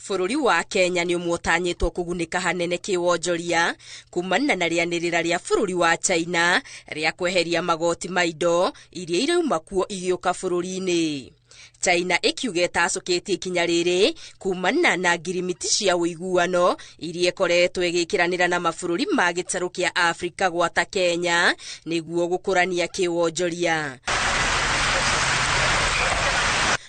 Bũrũri wa Kenya nĩ ũmwe ũtanyĩtwo kũgunĩka hanene kĩwonjoria kumana na rĩanĩrĩra rĩa bũrũri wa China rĩa kweheria magoti ma indo iria irauma kuo igĩũka bũrũri-inĩ. China ĩkiuga ĩtacũkĩtie ikinya rĩrĩ kumana na ngirimiti cia ũiguano iria ĩkoretwo ĩgĩkĩranĩra na mabũrũri ma gĩtarũ kĩa Afrika gwata Kenya nĩguo gũkũrania kĩwonjoria.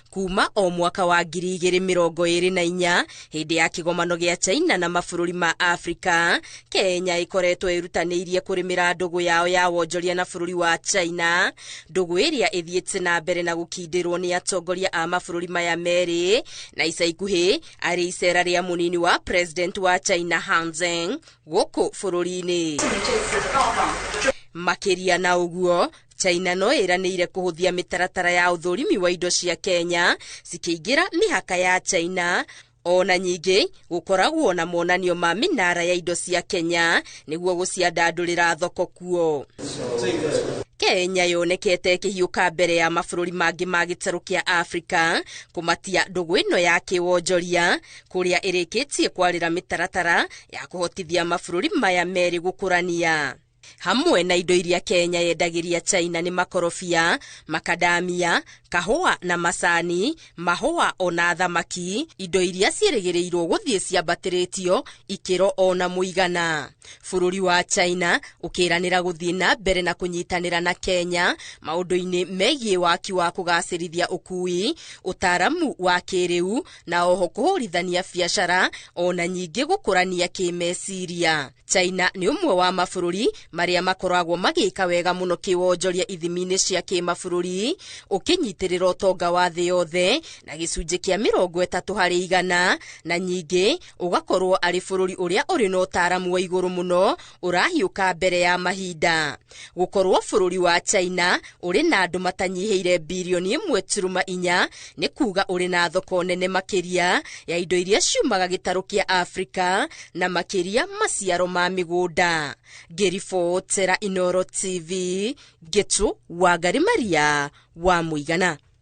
Kuma o mwaka wa 2024 hĩndĩ ya kĩgomano gĩa China na mabũrũri ma Afrika, Kenya ĩkoretwo ĩrutanĩirie kũrĩmĩra ndũgũ yao ya wonjoria na bũrũri wa China, ndũgũ ĩrĩa ĩthiĩte na mbere na gũkindĩrwo nĩ atongoria a mabũrũri maya merĩ, na ica ikuhĩ arĩ icera rĩa mũnini wa president wa China Han Zheng gũkũ bũrũri-inĩ. Makĩria na ũguo, China no ĩranĩire kũhũthia mĩtaratara ya ũthũrimi wa indo cia Kenya cikĩingĩra mĩhaka ya China. Ona nyingĩ gũkoragwo na monanio ma mĩnara ya indo cia Kenya nĩguo gũciandandũrĩra thoko kuo. Kenya yonekete ĩkĩhiũka mbere ya mabũrũri mangĩ ma gĩtarũ kĩa Afrika kũmatia ndũgũ ĩno ya kĩwonjoria kũrĩa ĩrĩkĩtie kwarĩra mĩtaratara ya kũhotithia mabũrũri maya merĩ gũkũrania. Hamwe na indo iria Kenya yendagĩria China nĩ makorobia, makadamia, kahũa na macani, mahũa ona thamaki, indo iria ciĩrĩgĩrĩirwo gũthiĩ ciambatĩrĩtio ikĩro ona mũigana. Bũrũri wa China ũkĩranĩra gũthiĩ na mbere na kũnyitanĩra na Kenya maũndũ-inĩ megiĩ waki wa kũgacĩrithia ũkui, ũtaaramu wa kĩrĩu na oho kũhũrithania biacara ona nyingĩ gũkũrania kĩmeciria. China nĩ ũmwe wa mabũrũri marĩa makoragwo magĩka wega mũno kĩwonjoria ithimi-inĩ cia kĩmabũrũri, ũkĩnyitĩrĩra ũtonga wa thĩ yothe na gĩcunjĩ kĩa 30%, na nyingĩ ũgakorwo arĩ bũrũri ũrĩa ũrĩ na ũtaaramu wa igũrũ mũno ũrahiũka mbere ya mahinda. Gũkorwo bũrũri wa China ũrĩ na andũ matanyihĩire birioni 1.4 nĩ kuga ũrĩ na thoko nene makĩria ya indo iria ciumaga gĩtarũ kĩa Afrika na makĩria maciaro ma mĩgũnda. Ngĩribotera Inooro TV, Ngĩtũ Wangari Maria wa Mũigana.